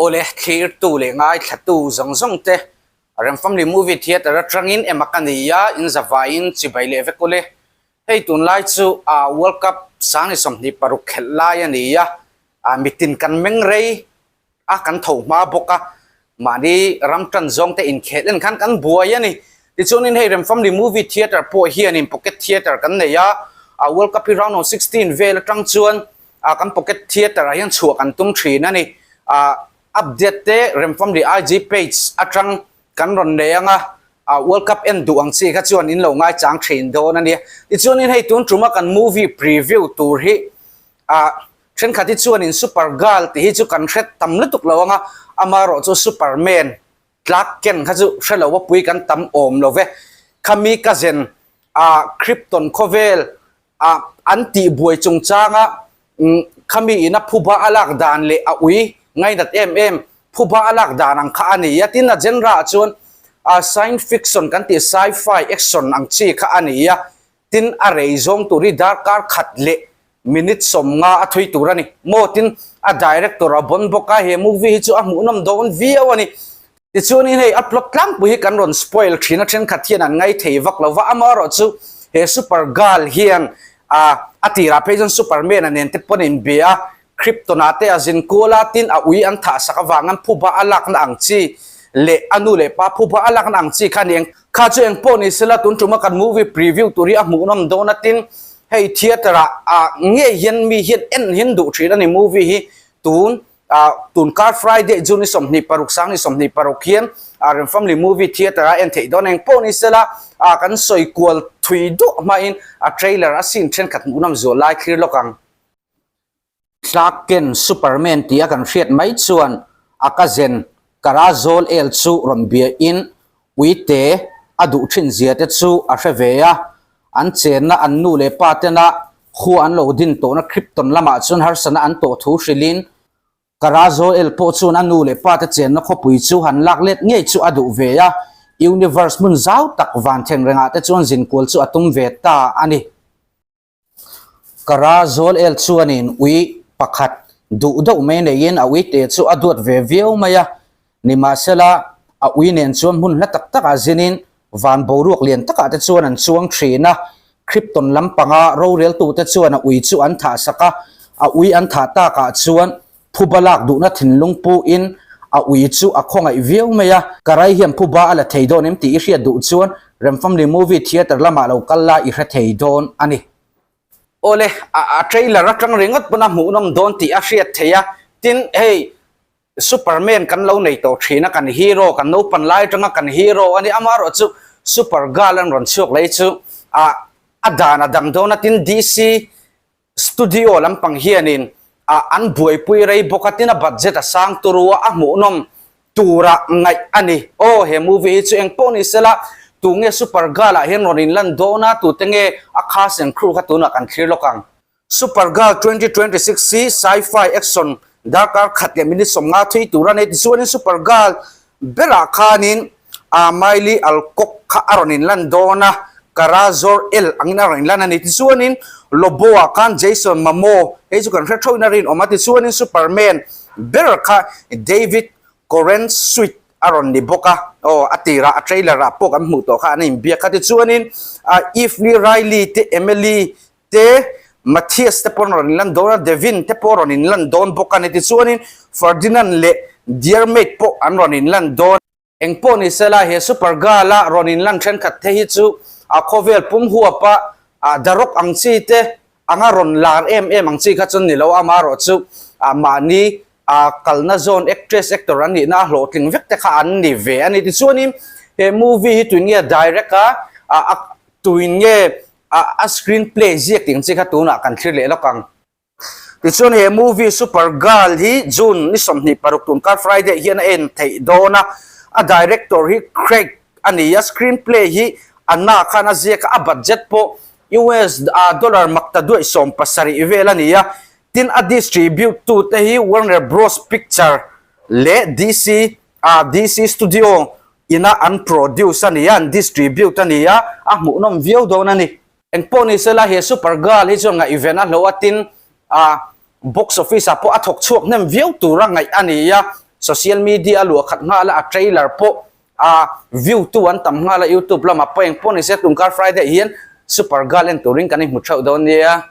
Awle, thlirtu leh ngaithlatu zawng zawng te Remfamily Movie Theatre atangin ema ka ni a, in zavaiin chibai leh vek ule. Hei tunlai chu World Cup 2026 khelh lai a ni a, mitin kan meng rei a, kan tho hma bawk a, mahni ram tan zawng te inkhelh en khan kan buai a ni. Tichuanin hei Remfamily Movie Theatre pawh hianin Pocket Theatre kan nei a, World Cup hi round of 16 vel atang chuan kan Pocket Theatre ah hian chhuah kan tum thin a ni. Update te Remfamily IG page atang kan rawn nei ang a, World Cup en duh ang chi kha chuan in lo ngaichang thin dawn a nia. Tichuanin hei tun tuma kan movie preview tur hi Thenkhat hi chuanin Super Girl tih hi chu kan hre tam lutuk lo ang a, amaherawh chu Superman, Clark Kent kha chu hre lo a pui kan tam awm lo ve. Khami cousin ah Krypton khawvel ah an tih buai chungchanga khami ina phuba a lak dan leh a ui ngainat em em phuba a lak dan ang kha a ni a. Tin a genre ah chuan science fiction kan tih sci-fi action ang chi kha a ni a. Tin, a rei zawng tur hi darkar khat leh minute 50 a thui tur a ni. Maw tin, a director a bawn bawk a, he movie hi chu a hmuhnawm dawn viau a ni. Tichuanin hei a plot tlangpui hi kan rawn spoil thin a, thenkhat hian an ngai thei vak lo va, amaherawh chu he super girl hian a tirah phei chuan Superman a nen te pawn a inbe a, Krypton ah te a zin kual a, tin a ui an thah sak avang an phuba a lakna ang chi leh a nu leh pa phuba a lakna ang chi kha a ni eng. Kha chu eng pawh ni sela tun tuma kan movie preview tur hi a hmuhnawm dawn a, tin hei theatre ah ah ngei hian mi hian en hian duh thin a ni movie hi tun ah tun kar Friday June ni 26 2026 hian ah Remfamily movie theatre ah en theih dawn eng pawh ni sela ah kan sawi kual thui duah hmain a trailer a scene thenkhat hmuhnawm zual lai thlir lawk ang. Clark Kent Superman tia kan hriat mai chuan a cousin Kara Zor-El chu rawn biain uite a duh thin zia te chu a hre ve a, an chenna an nu leh pa tena khua an lo din tawhna Krypton lamah chuan harsatna an tawh thu hrilhin Kara Zor-El pawh chuan a nu leh pa te chenna khawpui chu han lak let ngei chu a duh ve a, universe hmun zau tak van thengrengah te chuan zinkual chu a tum ve ta a ni. Kara Zor-El chuanin ui pakhat duh deuh mai neiin a uite chu a duat ve viau mai a, nimahsela a ui nen chuan hmun hla tak takah zinin van boruak lian takah te chuan an chuang thin a, Krypton lampanga roreltute chuan a ui chu an thah sak a, a ui an thah takah chuan Phuba lak duhna thinlung puin a ui chu a khawngaih viau mai a, Karai hian phuba a la thei dawn em tih i hriat duh chuan Remfamily Movie Theatre lamah lo kal la i hre thei dawn a ni. Awle, a trailer atang ringawt pawn a hmuhnawm dawn tih a hriat theih a, tin hei Superman kan lo nei tawh thin a, kan hero, kan naupan lai atanga kan hero a ni, amaherawh chu Super Girl an rawn chhuak lei chu a a dan a dang dawn a, tin DC Studio lampang hianin a an buaipui rei bawk a, tin a budget a sang turu a, a hmuhnawm tura ngaih a ni. Aw, he movie hi chu eng pawh ni sela, tunge Super Girl ah hian rawn inlan dawn a, tute nge a cast and crew kha tunah kan thlir lawk ang. Super Girl 2026 hi sci-fi action darkar khat leh minute 50 thui tur a nei. Tichuanin Super Girl berah khanin a Miley Alcock kha a rawn inlan dawn a, Kara Zor-El angin a rawn inlan a ni. Tichuanin Lobo-ah khan Jason Momoa, hei chu kan hre theuhin a rinawm a, tichuanin Superman ber kha David Corenswet a rawn ni bawk a, aw a tirah a trailer-ah pawh kan hmuh tawh kha an inbiak kha. Tichuanin Eve Riley te Emily te Mathias te pawh an rawn inlan dawn a, Devin te pawh a rawn inlan dawn bawk a ni. Tichuanin Ferdinand leh Diarmaid pawh an rawn inlan dawn. Eng pawh ni sela, he Super Girl a rawn inlan thenkhat te hi chu a khawvel pum huapa The Rock ang chi te anga rawn lar em em ang chi kha chuan ni lo a, amaherawh chu mahni kalna zawn actress actor an nihna a hlawhtling vek te kha an ni ve a ni. Tichuanin he movie hi tuin nge direct a, tuin nge a screen play ziak tih ang chi kha tunah kan thlir leh lawk ang. Tichuan he movie Super Girl hi June ni 26 tun kar Friday hian a en theih dawn a, a director hi Craig a ni a, screen play hi Anna khan a ziak a, a budget pawh US dollar makta duaih 70 vel a ni a, tin a distribute tu te hi Warner Bros Picture leh DC DC Studio ina an produce a ni a, an distribute a ni a, a hmuhnawm viau dawn a ni. Engpawh ni sela he Super Girl hi chuan ngaihven a hlo a, tin box office ah pawh a thawk chhuak hnem viau tura ngaih a ni a. Social media a luah khat nghal a, a trailer pawh a view tu an tam nghal a YouTube lamah pawh engpawh ni se tunkar Friday hian Super Girl en turin kan inhmu theuh dawn nia.